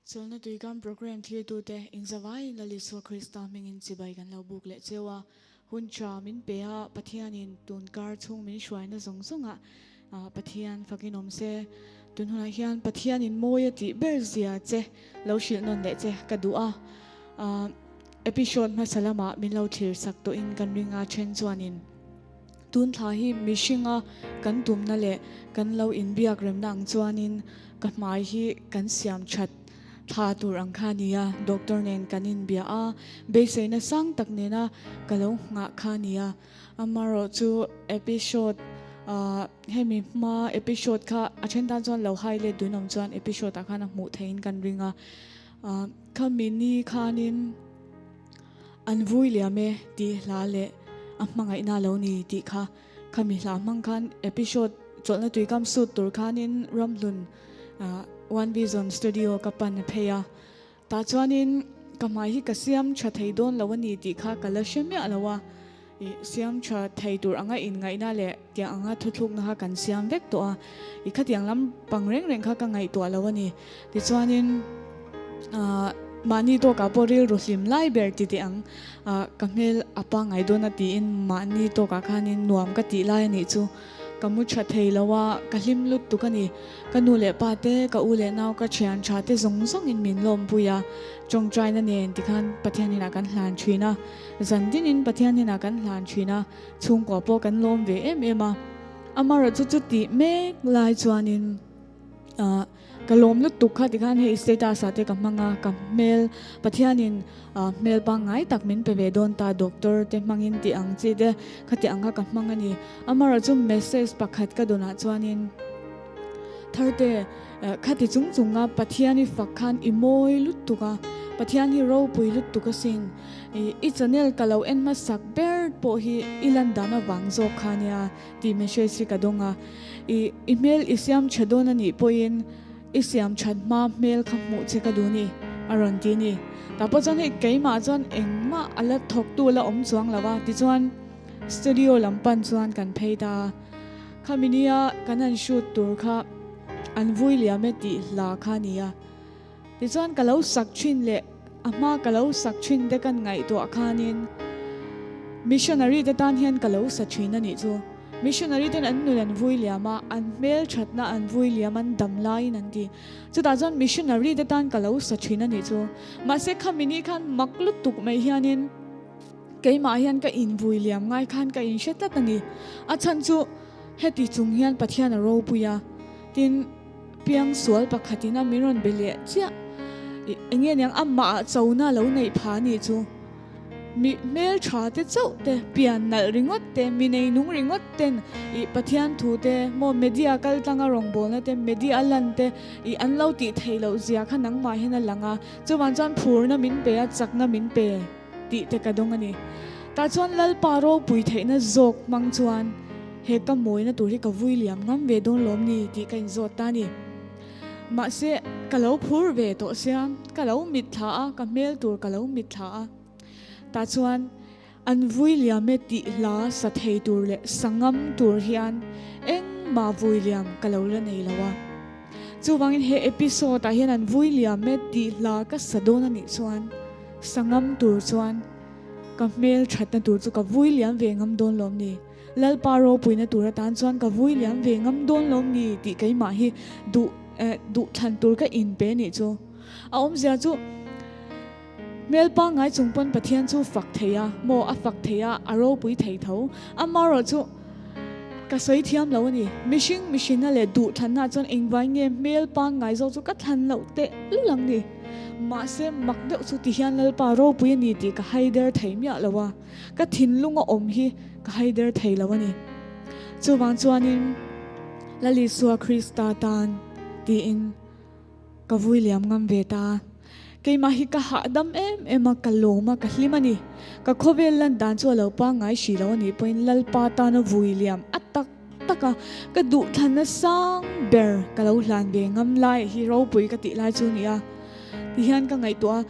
Chawlhna tuikam programme thlirtute inzavaiin Lal Isua Krista hmingin chibai kan lo buk leh cheu a. Hun tha min pe a, Pathianin tun kar chhung min hruaina zawng zawngah Pathian fakin awm se. Tun hunah hian Pathianin mawi a tih ber zia che lo hrilh nawn leh che ka duh a. Episode hmasa lamah min lo thlir sak tawhin kan ring a, then chuanin tun thla hi mihringa kan tumna leh kan lo inbiak remna ang chuanin ka hmai hi kan siam that thla tur ang kha a ni a, doctor nen kan inbia a, beiseina sang tak nena ka lo nghah kha a ni a, amaherawh chu episode hemi hma episode kha a then tan chuan lo hai let dunawm chuan episode ah khan a hmuh theihin kan ring a. Khami ni khanin an vui liam e tih hla leh a hmangaihna lo ni tih kha khami hla hmang khan episode chawlhna tuikam sut tur khanin Ramhlun One Vision Studio ka pan phei a. Tah chuanin ka hmai hi ka siam tha thei dawn lo a ni tih kha ka la hre miah lo a. I siam tha thei tur anga inngaihna leh tiang anga thuthlukna kha kan siam vek tawh a, i khatiang lam pang reng reng kha ka ngaihtuah lo a ni. Tichuanin aah mahni tawkah pawh rilru hlim lai ber ti teh ang, aah ka hmel a pangngai dawn a tiin mahni tawkah khanin nuam ka tih lai a nih chu. Ka mu tha thei lo a, ka hlim lut tuk a ni. Ka nu leh pa te, ka u leh nau, ka thian tha te zawng zawngin min lawmpui a, tawngtaina nen tikhan Pathian inah kan hlan thin a, zan dinin Pathian inah kan hlan thin a, chhungkua pawh kan lawm ve em em a. Amaherawhchu chutih mek lai chuanin. Ahh ka lawm lutuk kha tikhan hei status ah te ka hmang a, ka hmel Pathianin ahh hmel pangngai tak min pe ve dawn ta doctor te hmangin tih ang chi te khati ang kha ka hmang a ni. Amaherawh chu message pakhat ka dawnah chuanin Tharte khati chung chunga Pathian i fak khan i mawi lutuk a, Pathian hi ropui lutuk asin, i channel ka lo en hmasak ber pawh hi i lan dan avang zawk kha nia. Tih message hi ka dawng a, i i hmel i siam tha dawn a nih pawhin i siam that hma hmel kha hmuh che ka duh ni a rawn ti ni. Tah pawh chuan hei keimah chuan engmah a la thawktu la awm chuang lo a, tichuan studio lam pan chuan kan phei ta a, khami nia kan han shoot tur kha an vui liam e tih hla kha a ni a, Tichuan ka lo sak thin leh a hma ka lo sak thin te kan ngaihtuah khanin missionary te tan hian ka lo sa thin a nih chu. Missionary ten an nun an vui liam a, an hmel thatna an vui liam an dam laiin an ti. Chutah chuan missionary te tan ka lo sa thin a nih chu. Mahse khami ni khan mak lutuk mai hianin keimah hian ka invui liam ngai khan ka inhre tlat a ni. A chhan chu heti chung hian Pathian a ropui a, tin, Piang sual pakhatin a min rawn be leh chiah. I enge niang amah ah chona lo neih pha anih chu. Mi hmel tha te chauh te, pian nalh ringawt te, mi nei nung ringawt ten i Pathian thu te maw media kal tlanga rawngbawlna te, media a lan te i an lo tih theih loh zia kha nangmah hian a lang a. Chuvang chuan phurna min pe a, chakna min pe tih te ka dawng a ni. Tah chuan Lalpa ropui theihna zawk hmang chuan. He ka mawina tur hi ka vui liam ngam ve dawn lawm ni tih ka inzawt ta a ni. Mahse, ka lo phur ve tawh sia, ka lo mitthla a, ka hmel tur ka lo mitthla a. Tah chuan, an vui liam e tih hla sa thei tur leh sa ngam tur hian engmah vui liam ka lo la nei lo a. Chuvangin he episode ah hian an vui liam e tih hla ka sa dawn a nih chuan, sa ngam tur chuan ka hmel thatna tur chu ka vui liam ve ngam dawn lawm ni. Lalpa ropuina tur atan chuan ka vui liam ve ngam dawn lo ni tih keimah hi duh duh thlan tur ka in pe nih chu. A awmzia chu hmel pangngai chung pawn Pathian chu fak thei a maw a fak thei a, a ropui thei tho. Amaherawh chu ka sawi thiam lo a ni. Mihring mihrinna leh duh thlanna chuan engvai nge hmel pangngai zawk chu ka thlan loh teh lul ang ni. Mahse mak deuh chu tihian Lalpa ropui a ni tih ka haider thei miah lo a. Ka thinlung a awm hi ka haider thei lo a ni. Chuvang chuanin Lal Isua Krista tan tiin ka vui liam ngam ve ta. Keimah hi ka hahdam em em a, ka lawm a, ka hlim a ni. Ka khawvel lan dan chu a lo pangngai hrih lo a nih pawhin Lalpa tana vui liam a tak tak a, ka duhthlanna sang ber ka lo hlan ve ngam lai hi ropui ka tih lai chu a ni a. Tihian ka ngaihtuah a.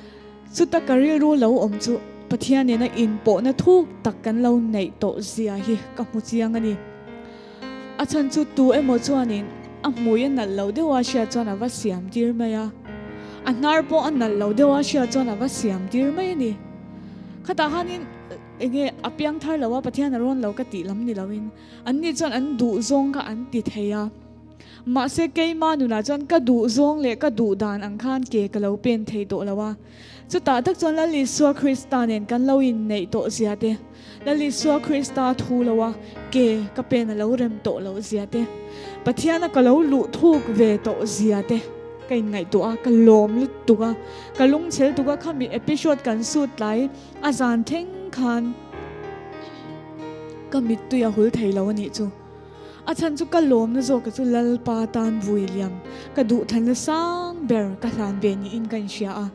Chuta ka rilru lo awm chu Pathian nena inpawhna thuk tak kan lo neih tawh zia hi ka hmu chiang a ni. A chhan chu tu emaw chuanin a hmui a nalh loh deuha hriat chuan a va siam tir mai a. A hnar pawh a nalh lo deuh a hriat chuan a va siam tir mai a ni. Khatah khanin enge a piang thar lo a, Pathian a rawn lo ka tih lam ni loin anni chuan an duh zawng kha an ti thei a. Mahse keima nunah chuan ka duh zawng leh ka duh dan ang khan ke ka lo pen thei tawh lo a. Chutah tak chuan Lal Isua Krista nen kan lo inneih tawh zia te, Lal Isua Krista thu lo a ke ka pen a lo rem tawh loh zia te, Pathiana ka lo luh thuk ve tawh zia te ka inngaihtuah a, ka lawm lutuk a, ka lungchhel tuk a, khami episode kan sut tlai a zan thleng khan ka mittui a hul thei lo a nih chu. A chhan chu ka lawmna zawka chu Lalpa tan vui liam ka duhthlanna sang ber ka hlan ve niin ka inhria a.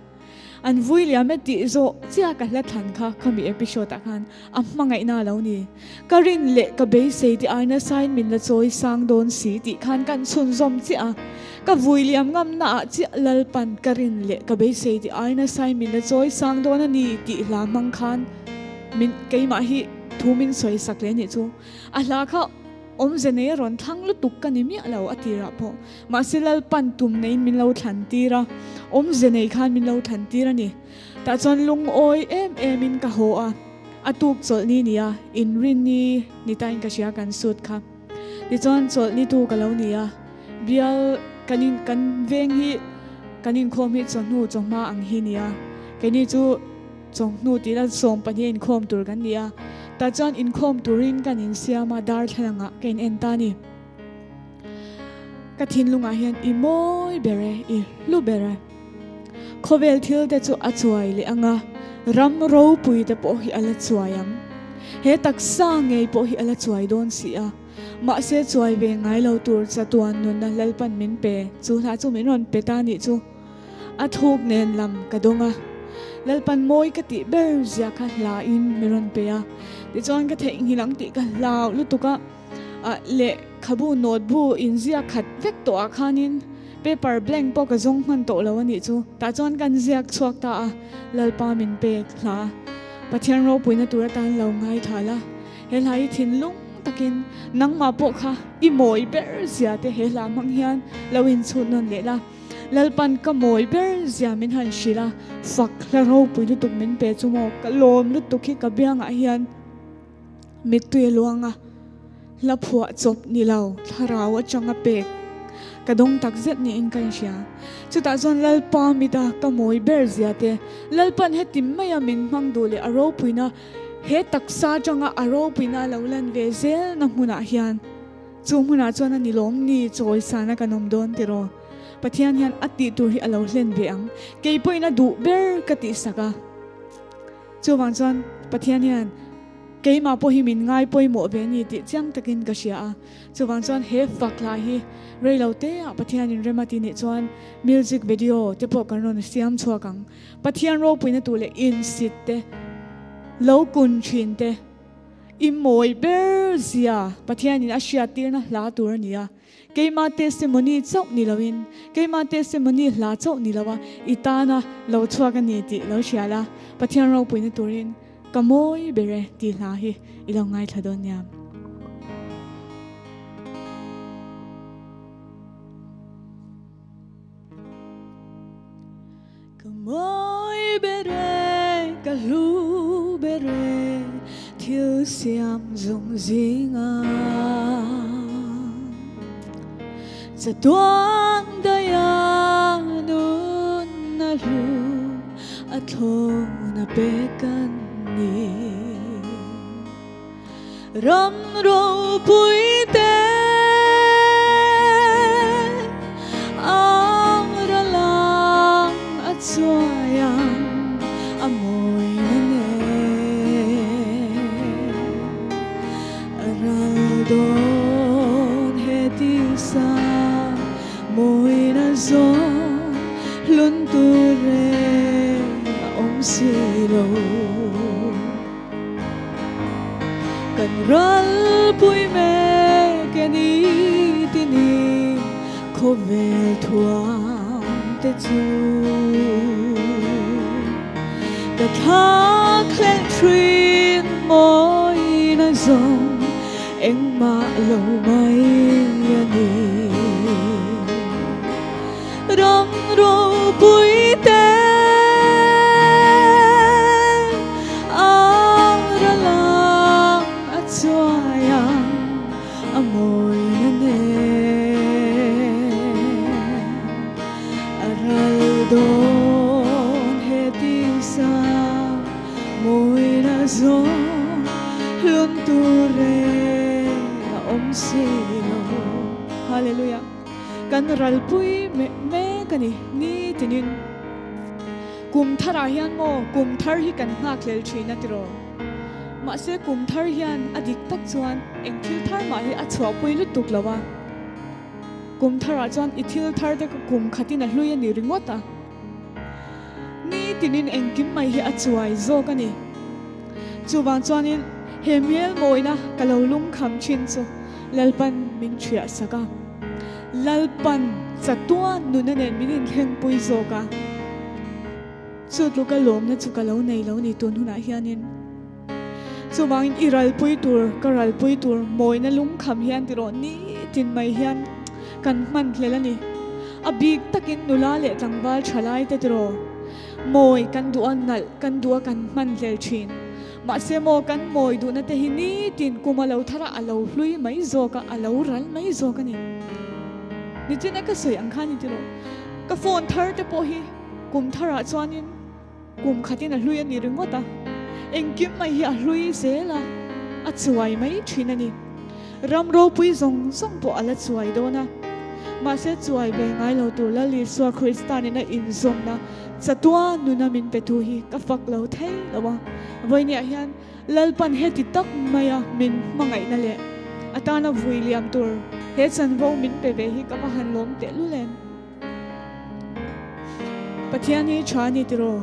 An vui liam e tih zawh chiah ka hla thlan kha khami episode ah khan a hmangaihna a lo ni. Ka rin leh ka beisei tih ai nasain min la chawi sang dawn si tih khan kan chhunzawm chiah a. Ka vui liam ngamna ah chiah Lalpan ka rin leh ka beisei tih ai nasain min la chawi sang dawn a ni tih hla hmang khan min keimah hi thu min sawi sak leh nih chu. A hla kha awmze nei a rawn thlang lutuk ka ni miah lo a tirah pawh. Mahse Lalpan tum neiin min lo thlan tir a, awmze nei khan min lo thlan tir a ni. Tah chuan lungawi em emin ka haw a, a tuk chawlhni ni a, inrinni ni tain ka hria kan sut kha. Tichuan chawlhni tu ka lo ni a, bial kan in kan veng hi kan inkhawm hi chawhnu chawhma ang hi ni a, keini chu Chawhnu tih la 12 a inkhawm tur kan ni a, tah chuan inkhawm turin kan insiam a, darthlalangah ka in en ta a ni. Ka thinlungah hian i mawi ber e, i hlu ber e. Khawvel thil te chu a chuai leh ang a, ram ropui te pawh hi a la chuai ang. He taksa ngei pawh hi a la chuai dawn si a, mahse chuai ve ngai lo tur chatuan nunna Lalpan min pe, chu hla chu min rawn pe ta a nih chu. A thuk nen lam ka dawng a, Lalpan mawi ka tih ber zia kha hla in mi rawn pe a, tichuan ka theihnghilh ang tih ka hlau lutuk a, lehkhabu note-bu inziak khat vek tawh ah khanin paper blank pawh ka zawng hman tawh lo a nih chu, tah chuan kan ziak chhuak ta a, Lalpa min pek hla Pathian ropuina tur atan lo ngaithla la, he hla hi thinlung takin nangmah pawh kha i mawi ber zia te he hla hmang hian lo inchhut nawn leh la. Lalpan ka mawi ber zia min han hrilh a, fak hla ropui lutuk min pe chu maw, ka lawm lutuk hi ka biangah hian mittui a luang a, hla phuah chawp ni lo, thlarau atanga pek ka dawng tak zet niin ka inhria. Chutah chuan Lalpa mita ka mawi ber zia te, Lalpan heti maia min hmang duh leh a ropuina he taksa atanga a ropuina a lo lan ve zelna hmunah hian, Chu hmunah chuan a ni lawm ni chawisana kan awm dawn tiraw? Pathian hian a tih tur hi a lo hlen ve ang. Kei pawhin a duh ber ka tihsak a. Chuvang chuan Pathian hian keimah pawh hi min ngai pawimawh ve ni tih chiang takin ka hria a. Chuvang chuan he fak hla hi reilo teah Pathianin rem a ti nih chuan music video te pawh kan rawn siam chhuak ang. Pathian ropuina tur leh insit te, lo kun thin te, I mawi ber zia Pathianin a hriattirna hla tur a ni a, keima testimony chauh ni loin, keima testimony hla chauh ni loa i tana lo chhuak a ni tih lo hria la, Pathian ropuina turin ka mawi ber e tih hla hi i lo ngaithla dawn nia. Ka mawi ber e, ka hlu ber e, thil siam zawng zinga Chatuan daia nunna hlu a thlawna pek an ni. Ram ropui te ang ralang a chuai ang a mawina nen a ral dawn he tisa mawina zawng hlun tur reng a awm si lo. Kan ralpui mek e ni ti ni khawvel thuam te chu ka thlak hlelh thin mawina zawng engmah lo mai a ni. Ram ropui. kan ralpui mek a ni nitinin. Kum tharah hian maw kum thar hi kan nghakhlel thin a tiraw? Mahse kum thar hian a dik tak chuan eng thil thar mah hi a chhuahpui lutuk lo a. Kum tharah chuan i thil thar te kum khatin a hlui a ni ringawt a. Nitinin engkim mai hi a chuai zawk a ni. Chuvang chuanin he hmel mawina ka lo lungkham thin chu Lalpan min thiah sak a. Lalpan chatuan nuna nen min inthlengpui zawk a. Chu tluka lawmna chu ka lo nei lo ni tun hunah hianin. Chuvangin i ralpui tur, ka ralpui tur mawina lungkham hian ti rawh nitin mai hian kan hman hlel a ni. A bik takin nula leh tlangval thalai te ti rawh. Mawi kan duh a, nalh kan duh a kan hman hlel thin. Mahse maw kan mawi duhna te hi nitin kum a lo thar a, a lo hlui mai zawk a, a lo ral mai zawk a ni. Nitin a ka sawi ang khan i ti rawh. Ka phone thar te pawh hi kum tharah chuanin Kum khatin a hlui a ni ringawt a, engkim mai hi a hlui zel a, a chuai mai thin a ni. Ram ropui zawng zawng pawh a la chuai dawn a, mahse chuai ve ngai lo tur Lal Isua Kristanin a inzawmna chatua nuna min pe tu hi ka fak lo thei lo a. Vawinia hian Lalpan heti tak maia min hmangaihna leh a tana vui liam tur he chanvo min pe ve hi ka va han lawm tehlul em. Pathian hi tha a ni tiraw?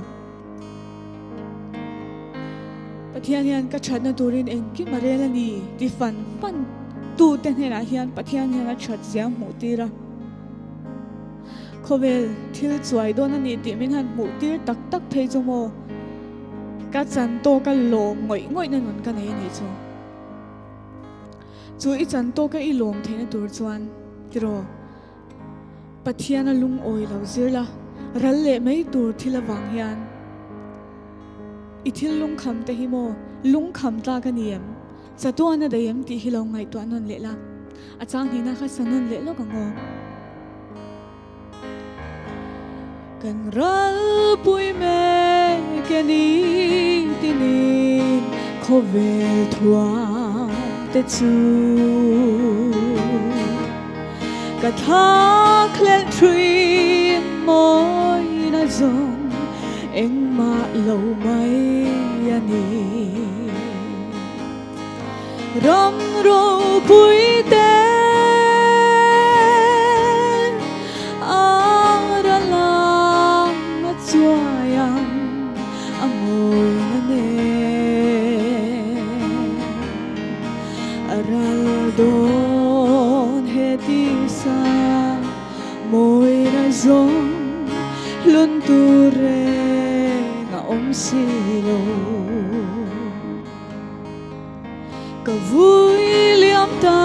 Pathian hian ka thatna turin engkim a rel a ni ti fan fan tute hnenah hian Pathian hian a that zia hmuh tir a. Khawvel thil chuai dawn a ni tih min han hmuh tir tak tak phei chu maw? Ka chan tawka lawm ngawih ngawihna nun ka nei a nih chu. Chu i chan tawka i lawm theihna tur chuan tiraw? Pathian a lungawi lo zir la, ral leh mai tur thil avang hian i thil lungkham te hi maw lungkham tlak a ni em? Chatuan a daih em tih hi lo ngaihtuah nawn leh la, a chang hnihna kha sa nawn leh lawk ang aw. Kan ralpui mek e ni tinin khawvel thuam te chu. Ka thlakhlelh thin mawina zawng engmah lo mai a ni. Ram ropui te a ral ang a chuai ang a mawina nen. A ral dawn he tisa mawina zawng hlun tur reng a awm si lo. Ka vui liam ta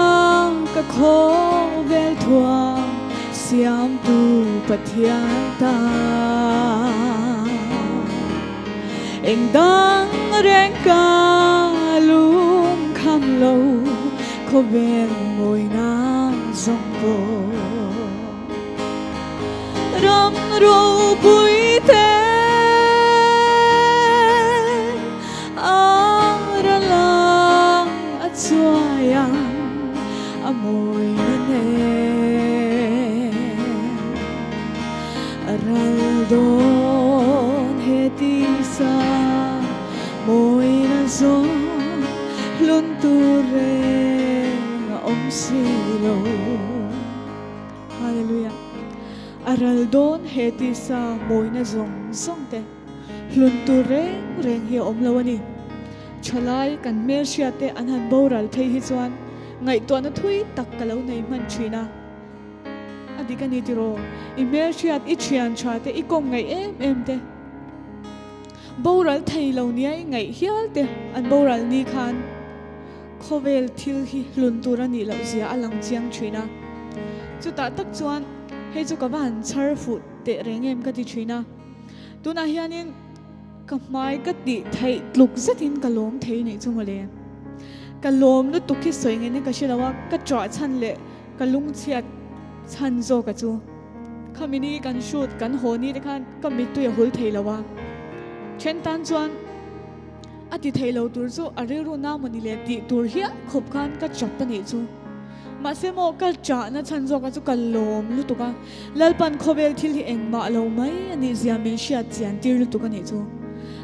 ka khawvel thuam siamtu Pathian ta. Eng dang reng ka lungkham lo khawvel mawina zawng pawh. Ram ropui te a ral ang a chuai ang a mawina nen. A ral dawn he tisa mawina zawng hlun tur reng a awm si lo. Hallelujah. A ral dawn he tisa mawina zawng zawng te hlun tur reng reng hi a awm lo a ni. Thalai kan hmelhriat te an han boral phei hi chuan ngaihtuahna thui tak ka lo nei hman thin a. A dik a ni tiraw? I hmelhriat, i thian tha te, i kawm ngaih em em te, boral thei lo nia i ngaih hial te an boral ni khan khawvel thil hi hlun tur a nih loh zia a lang chiang thin a. Chutah tak chuan hei chu ka va han chhar fuh teh reng em ka ti thin a. Tunah hianin ka hmai ka tih theih tluk zetin ka lawm thei nih chu mawle. Ka lawm lutuk hi sawi ngei na ka hre lo a, ka ṭah chhan leh Ka lungchhiat chhan zawk a chu. Khami ni kan shoot kan haw ni te khan ka mittui a hul thei lo a. Then tan chuan a ti thei lo tur chu a rilru na mawni le tih tur hial khawp khan ka chap a nih chu. Mahse maw ka chahna chhan zawka chu ka lawm lutuk a, Lalpan khawvel thil hi engmah lo mai a nih zia min hriat chian tir lutuk a nih chu.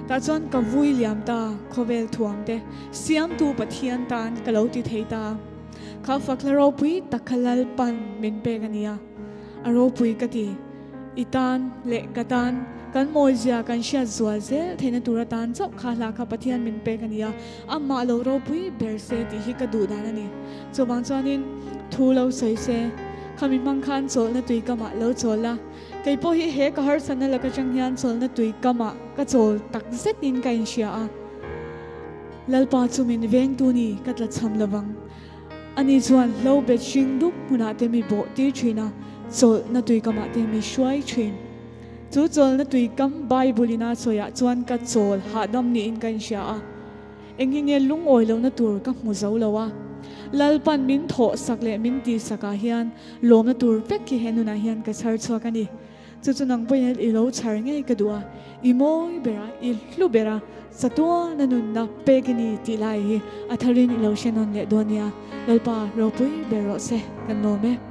Tah chuan ka vui liam ta, khawvel thuam te siamtu Pathian tan ka lo ti thei ta. Kha fakhla ropui tak kha Lalpan min pek a nia, a ropui ka ti. I tan leh ka tan, kan mawizia kan hriat zual zel theihna tur atan chauh kha hla kha Pathian min pek a ni a, amah lo ropui ber se tih hi ka duh dan a ni. Chuvang chuanin thu lo sawi se, khami hmang khan chawlhna tui kamah lo chawl la, kei pawh hi he ka harsatna lak atang hian chawlhna tui kamah ka chawl tak zetin ka inhria a, Lalpa chu min vengtu ni ka tlachham lovang. Ani chuan hlo bet hring dup hmunah te mi bawh tir thin a, chawlhna tuikamah te mi hruai thin. Chu chawlhna tuikam Bible in a sawiah chuan ka chawl hahdam niin ka inhria a, eng hi nge lungawi lohna tur ka hmu zo lo a. Lalpan min thawh sak leh min tih sakah hian lawmna tur vek hi he nunah hian ka chhar chhuak a ni. Chu chu nang pawhin i lo chhar ngei ka duh a, i mawi ber a, i hlu ber a, chatuana nunna pek i ni tih lai hi a tharin i lo hre nawn leh dawn nia. Lalpa ropui ber rawh se, kan lawm e.